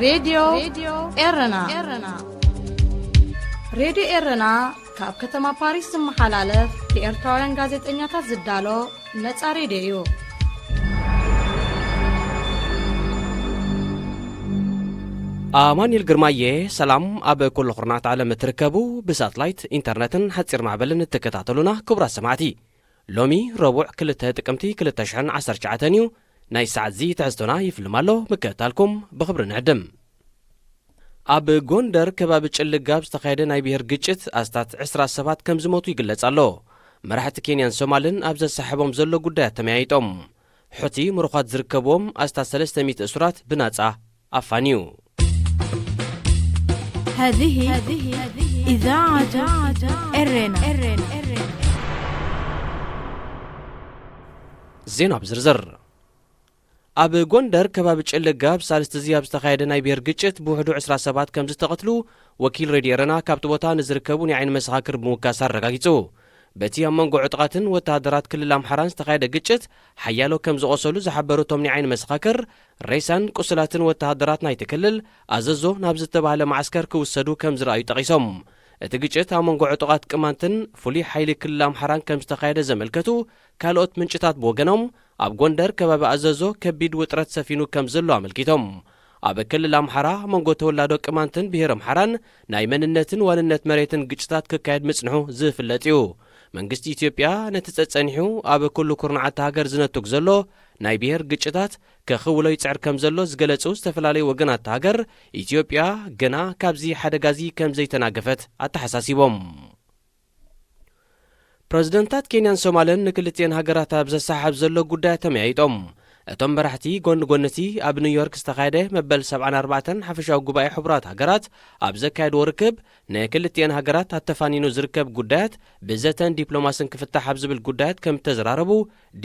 ሬድዮ ኤረና። ሬድዮ ኤረና ካብ ከተማ ፓሪስ ዝመሓላለፍ ብኤርትራውያን ጋዜጠኛታት ዝዳሎ ነጻ ሬድዮ እዩ። ኣማኑኤል ግርማየ፣ ሰላም ኣብ ኩሉ ኩርናት ዓለም እትርከቡ ብሳትላይት፣ ኢንተርነትን ሓጺር ማዕበልን እትከታተሉና ክቡራት ሰማዕቲ። ሎሚ ረቡዕ ክልተ ጥቅምቲ ክልተ ሽሕን ዓሰርተ ትሽዓተን እዩ። ናይ ሰዓት እዚ ትሕዝቶና ይፍልም ኣሎ፣ ምክትታልኩም ብኽብሪ ንዕድም። ኣብ ጎንደር ከባቢ ጭልጋ ኣብ ዝተኻየደ ናይ ብሄር ግጭት ኣስታት ዕስራ ሰባት ከም ዝሞቱ ይግለጽ ኣሎ። መራሕቲ ኬንያን ሶማልን ኣብ ዘሳሕቦም ዘሎ ጉዳያት ተመያይጦም። ሑቲ ምሩኻት ዝርከብዎም ኣስታት ሰለስተ ሚእቲ እሱራት ብናጻ ኣፋንዩ። هذه إذاعة إرنا. ዜና ብዝርዝር። ኣብ ጎንደር ከባቢ ጭልጋ ኣብ ሳልስቲ እዚ ኣብ ዝተኻየደ ናይ ብሄር ግጭት ብውሕዱ ዕስራ ሰባት ከም ዝተቐትሉ ወኪል ሬድዮ ኤረና ካብቲ ቦታ ንዝርከቡ ናይ ዓይኒ መሰኻክር ብምውካስ ኣረጋጊጹ። በቲ ኣብ መንጎ ዕጡቓትን ወተሃደራት ክልል ኣምሓራን ዝተኻየደ ግጭት ሓያሎ ከም ዝቖሰሉ ዝሓበሩ እቶም ናይ ዓይኒ መሰኻክር፣ ሬሳን ቁስላትን ወተሃደራት ናይቲ ክልል ኣዘዞ ናብ ዝተባህለ መዓስከር ክውሰዱ ከም ዝረኣዩ ጠቒሶም። እቲ ግጭት ኣብ መንጎ ዕጡቓት ቅማንትን ፍሉይ ሓይሊ ክልል ኣምሓራን ከም ዝተኻየደ ዘመልከቱ ካልኦት ምንጭታት ብወገኖም፣ ኣብ ጎንደር ከባቢ ኣዘዞ ከቢድ ውጥረት ሰፊኑ ከም ዘሎ ኣመልኪቶም። ኣብ ክልል ኣምሓራ መንጎ ተወላዶ ቅማንትን ብሄር ኣምሓራን ናይ መንነትን ዋንነት መሬትን ግጭታት ክካየድ ምጽንሑ ዝፍለጥ እዩ። መንግስቲ ኢትዮጵያ ነቲ ጸጸኒሑ ኣብ ኩሉ ኩርናዓት ሃገር ዝነቱግ ዘሎ ናይ ብሄር ግጭታት ከኽውሎ ይጽዕር ከም ዘሎ ዝገለጹ ዝተፈላለዩ ወገናት ሃገር፣ ኢትዮጵያ ገና ካብዚ ሓደጋዚ ከም ዘይተናገፈት ኣተሓሳሲቦም። ፕረዚደንታት ኬንያን ሶማልን ንክልቲኤን ሃገራት ኣብ ዘሰሓብ ዘሎ ጉዳይ ተመያይጦም። እቶም መራሕቲ ጎኒ ጎኒ እቲ ኣብ ኒውዮርክ ዝተኻየደ መበል ሰብዓን ኣርባዕተን ሓፈሻዊ ጉባኤ ሕቡራት ሃገራት ኣብ ዘካየድዎ ርክብ፣ ንክልቲኤን ሃገራት ኣተፋኒኑ ዝርከብ ጉዳያት ብዘተን ዲፕሎማስን ክፍታሕ ኣብ ዝብል ጉዳያት ከም እተዘራረቡ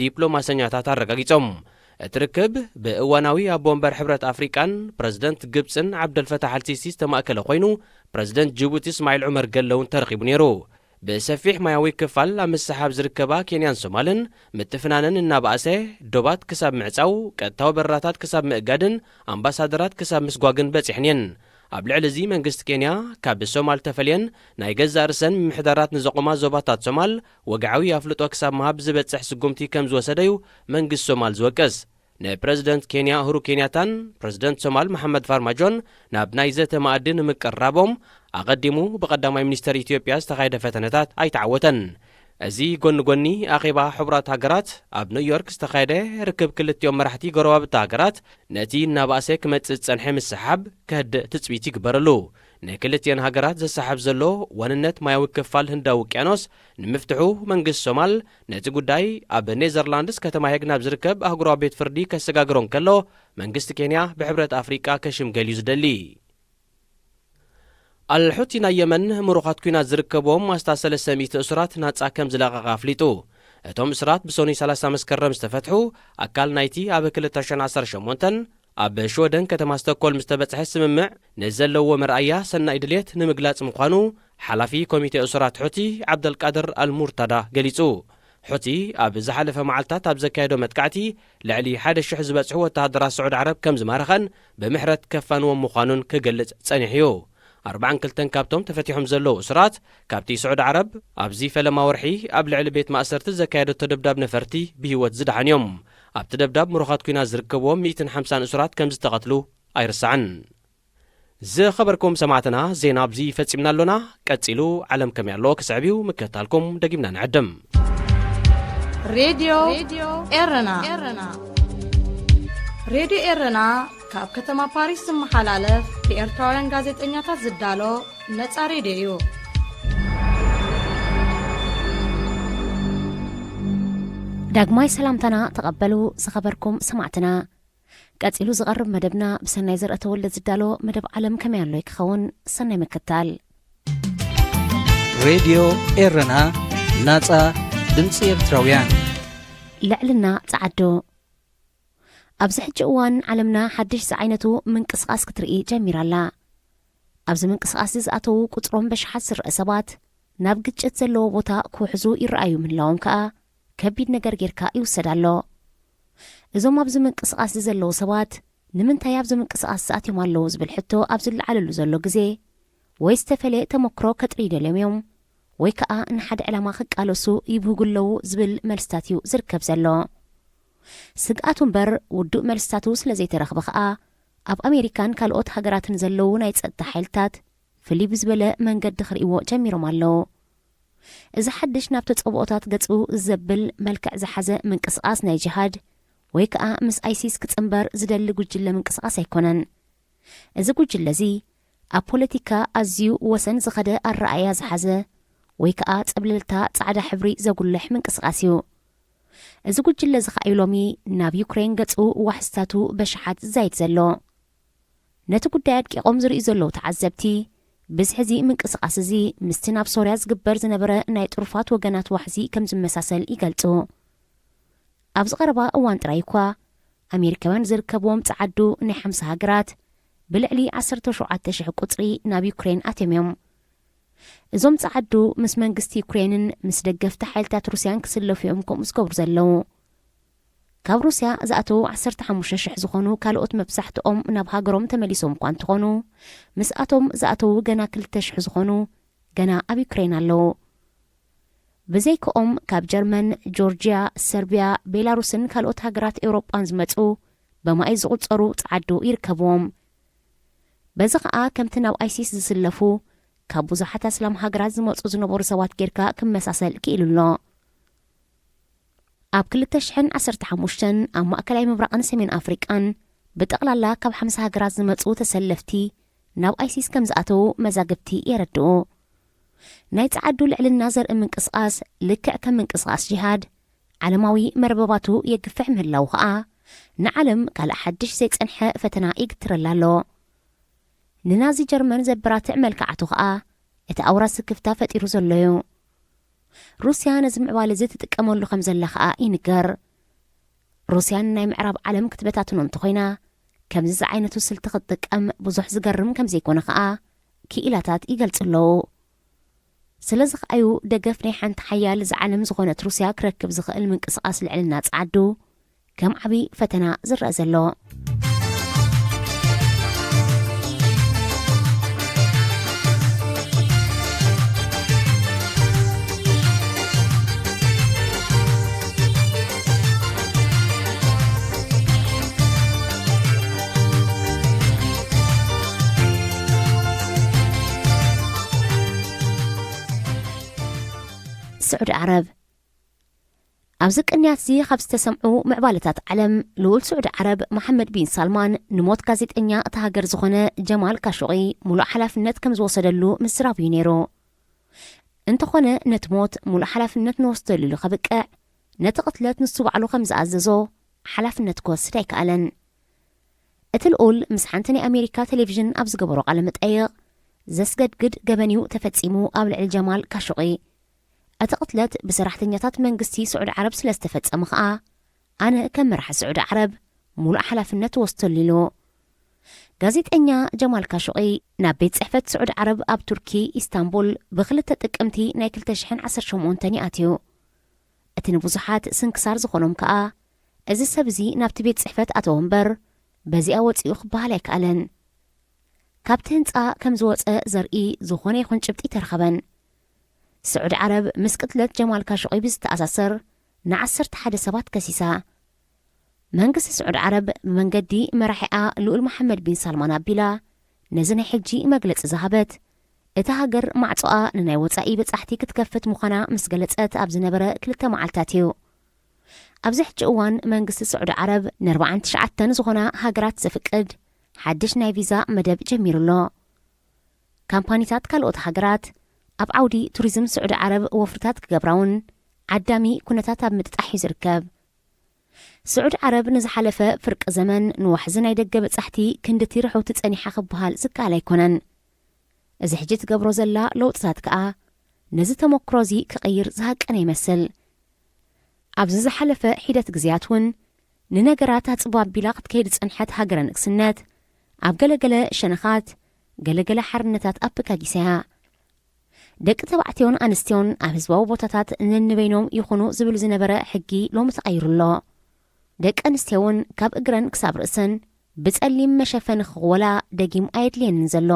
ዲፕሎማሰኛታት ኣረጋጊጾም። እቲ ርክብ ብእዋናዊ ኣቦ ወንበር ሕብረት ኣፍሪቃን ፕረዚደንት ግብጽን ዓብደልፈታሕ ኣልሲሲ ዝተማእከለ ኮይኑ፣ ፕረዚደንት ጅቡቲ እስማዒል ዑመር ገለ እውን ተረኺቡ ነይሩ። ብሰፊሕ ማያዊ ክፋል ኣብ ምስሓብ ዝርከባ ኬንያን ሶማልን፣ ምትፍናነን እናበኣሰ፣ ዶባት ክሳብ ምዕጻው፣ ቀጥታዊ በረራታት ክሳብ ምእጋድን ኣምባሳደራት ክሳብ ምስጓግን በጺሐን እየን። ኣብ ልዕሊ እዚ መንግስቲ ኬንያ፣ ካብ ሶማል ተፈልየን ናይ ገዛእ ርእሰን ምምሕዳራት ንዘቑማ ዞባታት ሶማል ወግዓዊ ኣፍልጦ ክሳብ ምሃብ ዝበጽሕ ስጉምቲ ከም ዝወሰደ'ዩ መንግስቲ ሶማል ዝወቅስ። ንፕረዚደንት ኬንያ እሁሩ ኬንያታን ፕረዚደንት ሶማል መሓመድ ፋርማጆን ናብ ናይ ዘተ መኣዲ ንምቅርራቦም ኣቐዲሙ ብቐዳማይ ሚኒስተር ኢትዮጵያ ዝተኻየደ ፈተነታት ኣይተዓወተን። እዚ ጎኒ ጎኒ ኣኼባ ሕቡራት ሃገራት ኣብ ኒውዮርክ ዝተኻየደ ርክብ ክልቲኦም መራሕቲ ጎረባብቲ ሃገራት ነቲ እናባእሰ ክመጽእ ዝጸንሐ ምስሓብ ከህድእ ትጽቢት ይግበረሉ። ንክልቲኤን ሃገራት ዘሰሓብ ዘሎ ዋንነት ማያዊ ክፋል ህንዳዊ ውቅያኖስ ንምፍትሑ መንግስቲ ሶማል ነቲ ጉዳይ ኣብ ኔዘርላንድስ ከተማ ሄግ ናብ ዝርከብ ኣህጉራዊ ቤት ፍርዲ ከሰጋግሮ እንከሎ፣ መንግስቲ ኬንያ ብሕብረት ኣፍሪቃ ከሽምገል እዩ ዝደሊ። ኣልሑቲ ናይ የመን ምሩኻት ኲናት ዝርከብዎም ኣስታት ሰለስተ ሚእቲ እሱራት ናጻ ከም ዝለቐቐ ኣፍሊጡ። እቶም እሱራት ብሶኑይ ሰላሳ መስከረም ዝተፈትሑ ኣካል ናይቲ ኣብ ክልተ ሽሕን ዓሰርተ ሸሞንተን ኣብ ሽወደን ከተማ ስቶክሆልም ዝተበጽሐ ስምምዕ ንዘለዎ መርኣያ ሰናይ ድልየት ንምግላጽ ምዃኑ ሓላፊ ኮሚቴ እሱራት ሑቲ ዓብደልቃድር ኣልሙርታዳ ገሊጹ። ሑቲ ኣብ ዝሓለፈ መዓልታት ኣብ ዘካየዶ መጥቃዕቲ ልዕሊ ሓደ ሽሕ ዝበጽሑ ወተሃደራት ስዑዲ ዓረብ ከም ዝማረኸን ብምሕረት ከፋንዎም ምዃኑን ክገልጽ ጸኒሑ እዩ። ኣርባዓን ክልተን ካብቶም ተፈቲሖም ዘለዉ እሱራት ካብቲ ስዑዲ ዓረብ ኣብዚ ፈለማ ወርሒ ኣብ ልዕሊ ቤት ማእሰርቲ ዘካየደቶ ደብዳብ ነፈርቲ ብህይወት ዝደሓኑ እዮም። ኣብቲ ደብዳብ ምሩኻት ኲናት ዝርከብዎም ሚእትን ሓምሳን እሱራት ከም ዝተቐትሉ ኣይርሳዕን። ዝኸበርኩም ሰማዕትና፣ ዜና ኣብዚ ፈጺምና ኣሎና። ቀጺሉ ዓለም ከመይ ኣሎ ክስዕብ እዩ፣ ምክትታልኩም ደጊምና ንዕድም። ሬድዮ ኤረና። ሬድዮ ኤረና ካብ ከተማ ፓሪስ ዝመሓላለፍ ብኤርትራውያን ጋዜጠኛታት ዝዳሎ ነጻ ሬድዮ እዩ። ዳግማይ ሰላምታና ተቐበሉ ዝኸበርኩም ሰማዕትና። ቀጺሉ ዝቐርብ መደብና ብሰናይ ዘርአ ተወልደ ዝዳሎ መደብ ዓለም ከመይ ኣሎ ክኸውን። ሰናይ ምክታል። ሬድዮ ኤረና፣ ናጻ ድምጺ ኤርትራውያን። ልዕልና ጸዓዱ። ኣብዚ ሕጂ እዋን ዓለምና ሓድሽ ዝዓይነቱ ምንቅስቓስ ክትርኢ ጀሚራ ኣላ። ኣብዚ ምንቅስቓስ እዚ ዝኣተዉ ቁጽሮም በሽሓት ዝረአ ሰባት ናብ ግጭት ዘለዎ ቦታ ክውሕዙ ይረኣዩ ምህላዎም ከኣ ከቢድ ነገር ጌርካ ይውሰድ ኣሎ። እዞም ኣብዚ ምንቅስቓስ እዚ ዘለዉ ሰባት ንምንታይ ኣብዚ ምንቅስቓስ ዝኣትዮም ኣለዉ ዝብል ሕቶ ኣብ ዝለዓለሉ ዘሎ ግዜ፣ ወይ ዝተፈለየ ተመክሮ ከጥርዩ ደልዮም እዮም፣ ወይ ከኣ ንሓደ ዕላማ ክቃለሱ ይብህጉ ኣለዉ ዝብል መልስታት እዩ ዝርከብ ዘሎ። ስግኣቱ እምበር ውዱእ መልስታቱ ስለ ዘይተረኽበ ከኣ፣ ኣብ ኣሜሪካን ካልኦት ሃገራትን ዘለዉ ናይ ጸጥታ ሓይልታት ፍልይ ብዝበለ መንገዲ ክርእይዎ ጀሚሮም ኣለዉ። እዚ ሓድሽ ናብ ተጸብኦታት ገጹ ዘብል መልክዕ ዝሓዘ ምንቅስቓስ ናይ ጅሃድ፣ ወይ ከኣ ምስ ኣይሲስ ክጽንበር ዝደሊ ጉጅለ ምንቅስቓስ ኣይኮነን። እዚ ጉጅለ እዚ ኣብ ፖለቲካ ኣዝዩ ወሰን ዝኸደ ኣረኣእያ ዝሓዘ፣ ወይ ከኣ ጸብለልታ ጻዕዳ ሕብሪ ዘጉልሕ ምንቅስቓስ እዩ። እዚ ጉጅለ እዚ ከኣ እዩ ሎሚ ናብ ዩክሬን ገጹ ዋሕስታቱ በሽሓት ዝዛይድ ዘሎ። ነቲ ጉዳይ ኣድቂቖም ዝርእዩ ዘለዉ ተዓዘብቲ፣ ብዝሒ እዚ ምንቅስቓስ እዚ ምስቲ ናብ ሶርያ ዝግበር ዝነበረ ናይ ጥሩፋት ወገናት ዋሕዚ ከም ዝመሳሰል ይገልጹ። ኣብዚ ቀረባ እዋን ጥራይ እኳ፣ ኣሜሪካውያን ዝርከብዎም ጸዓዱ ናይ ሓምሳ ሃገራት፣ ብልዕሊ ዓሰርተ ሸውዓተ ሽሕ ቁጽሪ ናብ ዩክሬን ኣትዮም እዮም። እዞም ጸዓዱ ምስ መንግስቲ ዩክሬንን ምስ ደገፍቲ ሓይልታት ሩስያን ክስለፉ እዮም ከምኡ ዝገብሩ ዘለዉ። ካብ ሩስያ ዝኣተዉ ዓሰርተ ሓሙሽተ ሽሕ ዝኾኑ ካልኦት መብዛሕትኦም ናብ ሃገሮም ተመሊሶም እኳ እንተኾኑ፣ ምስኣቶም ዝኣተዉ ገና ክልተ ሽሕ ዝኾኑ ገና ኣብ ዩክሬን ኣለዉ። ብዘይክኦም ካብ ጀርመን፣ ጆርጅያ፣ ሰርብያ፣ ቤላሩስን ካልኦት ሃገራት ኤውሮጳን ዝመጹ ብማይ ዝቑጸሩ ጸዓዱ ይርከብዎም። በዚ ኸኣ ከምቲ ናብ ኣይሲስ ዝስለፉ ካብ ብዙሓት ኣስላም ሃገራት ዝመጹ ዝነበሩ ሰባት ጌርካ ክመሳሰል ክኢሉ ኣሎ። ኣብ ክልተ ሽሕን ዓሰርተ ሓሙሽተን ኣብ ማእከላይ ምብራቕን ሰሜን ኣፍሪቃን ብጠቕላላ ካብ ሓምሳ ሃገራት ዝመጹ ተሰለፍቲ ናብ ኣይሲስ ከም ዝኣተዉ መዛግብቲ የረድኡ። ናይ ጸዓዱ ልዕልና ዘርኢ ምንቅስቓስ፣ ልክዕ ከም ምንቅስቓስ ጂሃድ፣ ዓለማዊ መርበባቱ የግፍሕ ምህላዉ ኸኣ፣ ንዓለም ካልእ ሓድሽ ዘይጸንሐ ፈተና ይግትረላ ኣሎ። ንናዚ ጀርመን ዘበራትዕ መልክዓቱ ኸኣ፣ እቲ ኣውራ ስክፍታ ፈጢሩ ዘሎ እዩ። ሩስያ ነዚ ምዕባለ እዚ ትጥቀመሉ ከም ዘላ ኸኣ ይንገር። ሩስያ ንናይ ምዕራብ ዓለም ክትበታትኖ እንተኾይና፣ ከምዚ ዝዓይነቱ ስልቲ ክትጥቀም ብዙሕ ዝገርም ከም ዘይኮነ ኸኣ ክኢላታት ይገልጹ ኣለዉ። ስለዚ ኸኣዩ ደገፍ ናይ ሓንቲ ሓያል ዝዓለም ዝኾነት ሩስያ ክረክብ ዝኽእል ምንቅስቓስ ልዕልና ጸዓዱ ከም ዓቢ ፈተና ዝረአ ዘሎ። ስዑዲ ዓረብ። ኣብዚ ቅንያት እዚ ካብ ዝተሰምዑ ምዕባለታት ዓለም፣ ልኡል ስዑዲ ዓረብ መሓመድ ቢን ሳልማን ንሞት ጋዜጠኛ እታ ሃገር ዝኾነ ጀማል ካሾቒ ሙሉእ ሓላፍነት ከም ዝወሰደሉ ምዝራቡ እዩ ነይሩ። እንተኾነ፣ ነቲ ሞት ሙሉእ ሓላፍነት ንወስደሉ ኢሉ ከብቅዕ፣ ነቲ ቅትለት ንሱ ባዕሉ ከም ዝኣዘዞ ሓላፍነት ክወስድ ኣይከኣለን። እቲ ልኡል ምስ ሓንቲ ናይ ኣሜሪካ ቴሌቪዥን ኣብ ዝገበሮ ቃለ መጠይቕ፣ ዘስገድግድ ገበን እዩ ተፈጺሙ ኣብ ልዕሊ ጀማል ካሾቒ። እቲ ቅትለት ብሰራሕተኛታት መንግስቲ ስዑዲ ዓረብ ስለ ዝተፈጸመ ኸኣ፣ ኣነ ከም መራሒ ስዑዲ ዓረብ ሙሉእ ሓላፍነት እወስደሉ ኢሉ። ጋዜጠኛ ጀማል ካሾቒ ናብ ቤት ጽሕፈት ስዑዲ ዓረብ ኣብ ቱርኪ ኢስታንቡል ብክልተ ጥቅምቲ ናይ ክልተ ሽሕን ዓሰርተ ሸሞንተን ይኣትዩ። እቲ ንብዙሓት ስንክሳር ዝኾኖም ከኣ፣ እዚ ሰብ እዚ ናብቲ ቤት ጽሕፈት ኣተወ እምበር፣ በዚኣ ወጺኡ ክበሃል ኣይከኣለን። ካብቲ ህንጻ ከም ዝወጸ ዘርኢ ዝኾነ ይኹን ጭብጢ ኣይተረኸበን። ስዑዲ ዓረብ ምስ ቅትለት ጀማል ካሾቒ ብዝተኣሳሰር ንዓሰርተ ሓደ ሰባት ከሲሳ። መንግስቲ ስዑዲ ዓረብ ብመንገዲ መራሒኣ ልኡል መሓመድ ቢን ሳልማን ኣቢላ ነዚ ናይ ሕጂ መግለጺ ዝሃበት፣ እታ ሃገር ማዕጾኣ ንናይ ወጻኢ በጻሕቲ ክትከፍት ምዃና ምስ ገለጸት ኣብ ዝነበረ ክልተ መዓልታት እዩ። ኣብዚ ሕጂ እዋን መንግስቲ ስዑዲ ዓረብ ንኣርባዓን ትሽዓተን ዝኾና ሃገራት ዘፍቅድ ሓድሽ ናይ ቪዛ መደብ ጀሚሩ ኣሎ። ካምፓኒታት ካልኦት ሃገራት ኣብ ዓውዲ ቱሪዝም ስዑዲ ዓረብ ወፍርታት ክገብራ እውን ዓዳሚ ኩነታት ኣብ ምጥጣሕ እዩ ዝርከብ። ስዑዲ ዓረብ ንዝሓለፈ ፍርቂ ዘመን ንዋሕዚ ናይ ደገ በጻሕቲ ክንድቲ ርሑቲ ጸኒሓ ክበሃል ዝከኣል ኣይኮነን። እዚ ሕጂ ትገብሮ ዘላ ለውጥታት ከኣ ነዚ ተመክሮ እዚ ክቕይር ዝሃቀነ ይመስል። ኣብዚ ዝሓለፈ ሒደት ግዜያት እውን ንነገራት ኣጽብብ ኣቢላ ክትከይድ ዝጸንሐት ሃገረ ንግስነት፣ ኣብ ገለገለ ሸነኻት፣ ገለገለ ሓርነታት ኣበጋጊሳ እያ። ደቂ ተባዕትዮን ኣንስትዮን ኣብ ህዝባዊ ቦታታት ነንበይኖም ይኹኑ ዝብል ዝነበረ ሕጊ ሎሚ ተቐይሩ ኣሎ። ደቂ ኣንስትዮ እውን ካብ እግረን ክሳብ ርእሰን ብጸሊም መሸፈኒ ክኽወላ ደጊም ኣየድልየንን ዘሎ።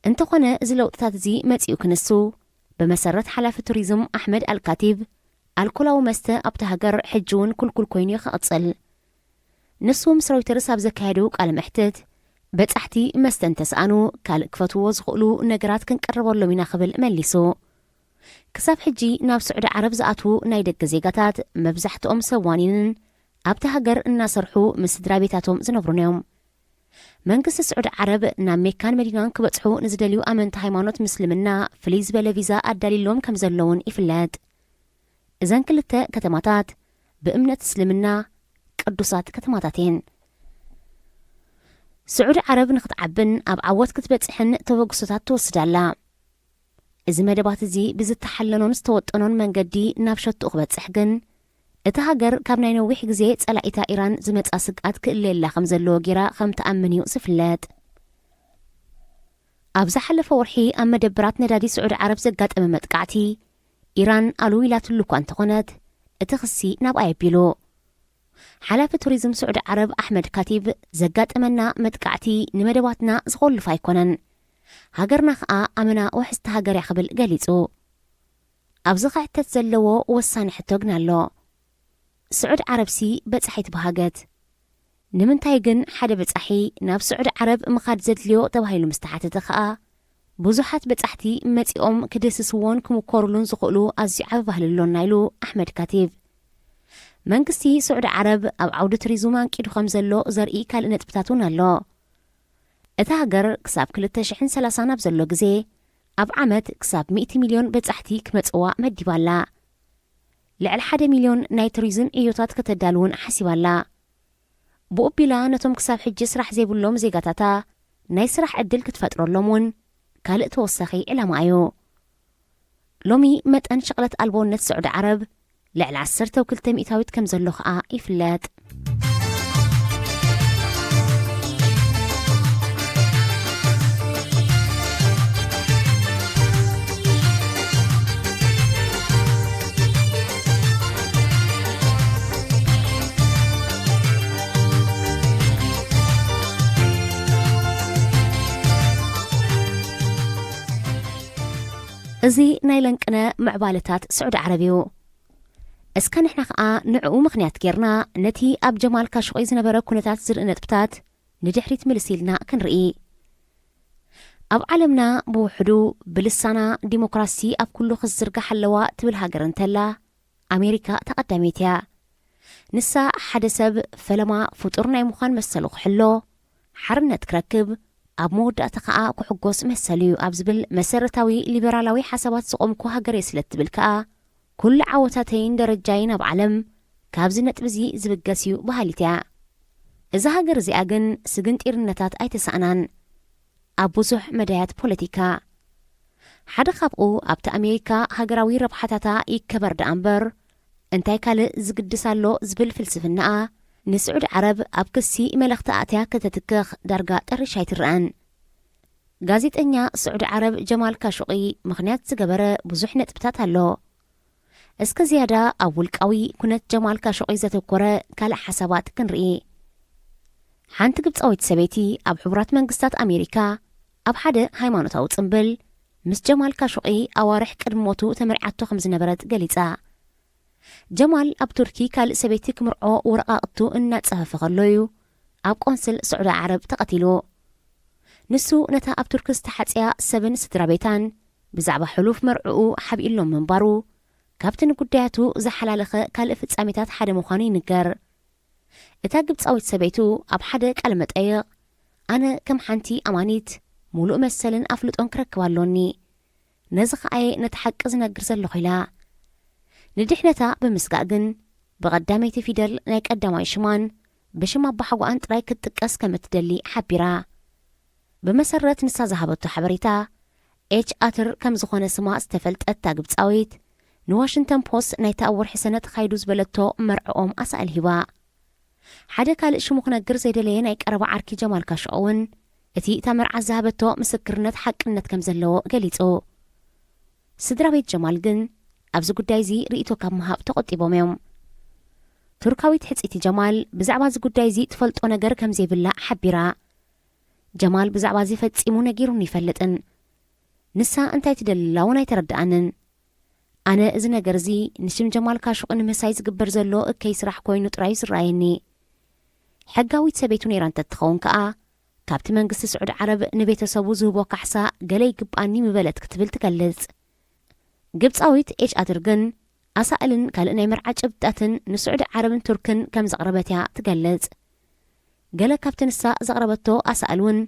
እንተኾነ፣ እዚ ለውጥታት እዚ መጺኡ ክንሱ፣ ብመሰረት ሓላፊ ቱሪዝም ኣሕመድ ኣልካቲብ፣ ኣልኮላዊ መስተ ኣብታ ሃገር ሕጂ እውን ኩልኩል ኮይኑ እዩ ክቕጽል። ንሱ ምስ ሮይተርስ ኣብ ዘካየዱ ቃለ መሕትት፣ በጻሕቲ መስተ እንተሰኣኑ፣ ካልእ ክፈትዎ ዝኽእሉ ነገራት ክንቀርበሎም ኢና ክብል መሊሱ። ክሳብ ሕጂ ናብ ስዑዲ ዓረብ ዝኣትዉ ናይ ደገ ዜጋታት፣ መብዛሕትኦም ሰብ ዋኒንን ኣብቲ ሃገር እናሰርሑ ምስ ስድራ ቤታቶም ዝነብሩን እዮም። መንግስቲ ስዑዲ ዓረብ ናብ ሜካን መዲናን ክበጽሑ ንዝደልዩ ኣመንቲ ሃይማኖት ምስልምና ፍልይ ዝበለ ቪዛ ኣዳልዩሎም ከም ዘሎ እውን ይፍለጥ። እዘን ክልተ ከተማታት ብእምነት እስልምና ቅዱሳት ከተማታት እየን። ስዑዲ ዓረብ ንክትዓብን ኣብ ዓወት ክትበጽሕን ተበግሶታት ትወስድ ኣላ። እዚ መደባት እዚ ብዝተሓለኖን ዝተወጠኖን መንገዲ ናብ ሸትኡ ክበጽሕ ግን፣ እታ ሃገር ካብ ናይ ነዊሕ ግዜ ጸላኢታ ኢራን ዝመጻ ስግኣት ክእለየላ ከም ዘለዎ ጌራ ከም ትኣምን እዩ ዝፍለጥ። ኣብ ዝሓለፈ ወርሒ ኣብ መደብራት ነዳዲ ስዑዲ ዓረብ ዘጋጠመ መጥቃዕቲ፣ ኢራን ኣልው ኢላትሉ እኳ እንተኾነት፣ እቲ ክሲ ናብኣ የቢሉ። ሓላፊ ቱሪዝም ስዑዲ ዓረብ ኣሕመድ ካቲብ፣ ዘጋጠመና መጥቃዕቲ ንመደባትና ዝኾልፍ ኣይኮነን፣ ሃገርና ኸኣ ኣመና ውሕስቲ ሃገር እያ ክብል ገሊጹ። ኣብዚ ክሕተት ዘለዎ ወሳኒ ሕቶ ግን ኣሎ። ስዑዲ ዓረብሲ በጻሒት ብሃገት። ንምንታይ ግን ሓደ በጻሒ ናብ ስዑዲ ዓረብ ምኻድ ዘድልዮ ተባሂሉ ምስ ተሓተተ ኸኣ፣ ብዙሓት በጻሕቲ መጺኦም ክድህስስዎን ክምኮሩሉን ዝኽእሉ ኣዝዩ ዓቢ ባህሊ ኣሎና ኢሉ ኣሕመድ ካቲብ። መንግስቲ ስዑዲ ዓረብ ኣብ ዓውዲ ቱሪዝም ኣንቂዱ ከም ዘሎ ዘርኢ ካልእ ነጥብታት እውን ኣሎ። እታ ሃገር ክሳብ ክልተ ሽሕን ሰላሳን ኣብ ዘሎ ግዜ፣ ኣብ ዓመት ክሳብ ሚእቲ ሚልዮን በጻሕቲ ክመጽዋ መዲባ ኣላ። ልዕሊ ሓደ ሚልዮን ናይ ቱሪዝም ዕዮታት ከተዳልውን ሓሲባ ኣላ። ብኡ ኣቢላ ነቶም ክሳብ ሕጂ ስራሕ ዘይብሎም ዜጋታታ ናይ ስራሕ ዕድል ክትፈጥረሎም እውን ካልእ ተወሳኺ ዕላማ እዩ። ሎሚ መጠን ሽቕለት ኣልቦነት ስዑዲ ዓረብ ልዕሊ ዓሰርተ ክልተ ሚእታዊት ከም ዘሎ ኸኣ ይፍለጥ። እዚ ናይ ለንቅነ ምዕባለታት ስዑዲ ዓረብ እዩ። እስከ ንሕና ኸኣ ንዕኡ ምኽንያት ጌርና፣ ነቲ ኣብ ጀማል ካሾቂ ዝነበረ ኩነታት ዝርኢ ነጥብታት ንድሕሪት ምልስ ኢልና ክንርኢ። ኣብ ዓለምና ብውሕዱ ብልሳና ዲሞክራሲ ኣብ ኩሉ ክትዝርጋሕ ኣለዋ ትብል ሃገር እንተላ፣ ኣሜሪካ እታ ቀዳመይቲ እያ። ንሳ ሓደ ሰብ ፈለማ ፍጡር ናይ ምዃን መሰሉ ክሕሎ፣ ሓርነት ክረክብ፣ ኣብ መወዳእታ ኸኣ ክሕጎስ መሰሉ እዩ ኣብ ዝብል መሰረታዊ ሊበራላዊ ሓሳባት ዝቖምኩ ሃገር እየ ስለ እትብል ከኣ፣ ኩሉ ዓወታተይን ደረጃይን ኣብ ዓለም ካብዚ ነጥቢ እዚ ዝብገስ እዩ በሃሊት እያ። እዛ ሃገር እዚኣ ግን ስግንጢርነታት ኣይተሳእናን። ኣብ ብዙሕ መዳያት ፖለቲካ፣ ሓደ ካብኡ ኣብቲ ኣሜሪካ ሃገራዊ ረብሓታታ ይከበር ደኣ እምበር፣ እንታይ ካልእ ዝግድስ ኣሎ ዝብል ፍልስፍናኣ፣ ንስዑዲ ዓረብ ኣብ ክሲ መለኽቲ ኣእትያ ከተትክኽ ዳርጋ ጠሪሻ ኣይትረኣን። ጋዜጠኛ ስዑዲ ዓረብ ጀማል ካሾቂ ምኽንያት ዝገበረ ብዙሕ ነጥብታት ኣሎ። እስከ ዝያዳ ኣብ ውልቃዊ ኩነት ጀማል ካሾቂ ዘተኮረ ካልእ ሓሳባት ክንርኢ። ሓንቲ ግብጻዊት ሰበይቲ ኣብ ሕቡራት መንግስታት ኣሜሪካ ኣብ ሓደ ሃይማኖታዊ ጽምብል ምስ ጀማል ካሾቂ ኣዋርሕ ቅድሚ ሞቱ ተመርዓቶ ከም ዝነበረት ገሊጻ። ጀማል ኣብ ቱርኪ ካልእ ሰበይቲ ክምርዖ ወረቓቕቱ እናጸፈፈ ከሎ እዩ ኣብ ቆንስል ስዑዲ ዓረብ ተቐቲሉ። ንሱ ነታ ኣብ ቱርኪ ዝተሓጽያ ሰብን ስድራ ቤታን ብዛዕባ ሕሉፍ መርዕኡ ሓቢእሎም ምንባሩ፣ ካብቲ ንጉዳያቱ ዝሓላለኸ ካልእ ፍጻሜታት ሓደ ምዃኑ ይንገር። እታ ግብጻዊት ሰበይቱ ኣብ ሓደ ቃለ መጠይቕ፣ "ኣነ ከም ሓንቲ ኣማኒት፣ ሙሉእ መሰልን ኣፍልጦን ክረክብ ኣሎኒ። ነዚ ኸኣ'የ ነቲ ሓቂ ዝነግር ዘለኹ" ኢላ። ንድሕነታ ብምስጋእ ግን፣ ብቐዳመይቲ ፊደል ናይ ቀዳማይ ሽማን ብሽም ኣባሓጎኣን ጥራይ ክትጥቀስ ከም እትደሊ ሓቢራ። ብመሰረት ንሳ ዝሃበቶ ሓበሬታ፣ ኤች ኣትር ከም ዝኾነ ስማ ዝተፈልጠት እታ ግብጻዊት፣ ንዋሽንግተን ፖስት ናይታ ኣብ ወርሒ ሰነ ተኻይዱ ዝበለቶ መርዕኦም ኣሳእል ሂባ። ሓደ ካልእ ሽሙ ክነግር ዘይደለየ ናይ ቀረባ ዓርኪ ጀማል ካሾቂ እውን፣ እቲ እታ መርዓት ዝሃበቶ ምስክርነት ሓቅነት ከም ዘለዎ ገሊጹ። ስድራ ቤት ጀማል ግን ኣብዚ ጉዳይ እዚ ርእይቶ ካብ ምሃብ ተቖጢቦም እዮም። ቱርካዊት ሕጽይቲ ጀማል ብዛዕባ እዚ ጉዳይ እዚ ትፈልጦ ነገር ከም ዘይብላ ሓቢራ። ጀማል ብዛዕባ እዚ ፈጺሙ ነጊሩኒ ኣይፈልጥን። ንሳ እንታይ ትደሊ ኣላ እውን ኣይተረድኣንን። ኣነ እዚ ነገር እዚ ንሽም ጀማል ካሹቕ ንምሳይ ዝግበር ዘሎ እከይ ስራሕ ኮይኑ ጥራይ እዩ ዝረኣየኒ። ሕጋዊት ሰበይቱ ነይራ እንተትኸውን ከኣ፣ ካብቲ መንግስቲ ስዑዲ ዓረብ ንቤተሰቡ ዝህቦ ካሕሳ ገለ ይግብኣኒ ምበለት ክትብል ትገልጽ። ግብጻዊት ኤች ኣድር ግን ኣሳእልን ካልእ ናይ መርዓ ጭብጥታትን ንስዑዲ ዓረብን ቱርክን ከም ዘቕረበት እያ ትገልጽ። ገለ ካብቲ ንሳ ዘቕረበቶ ኣሳእል እውን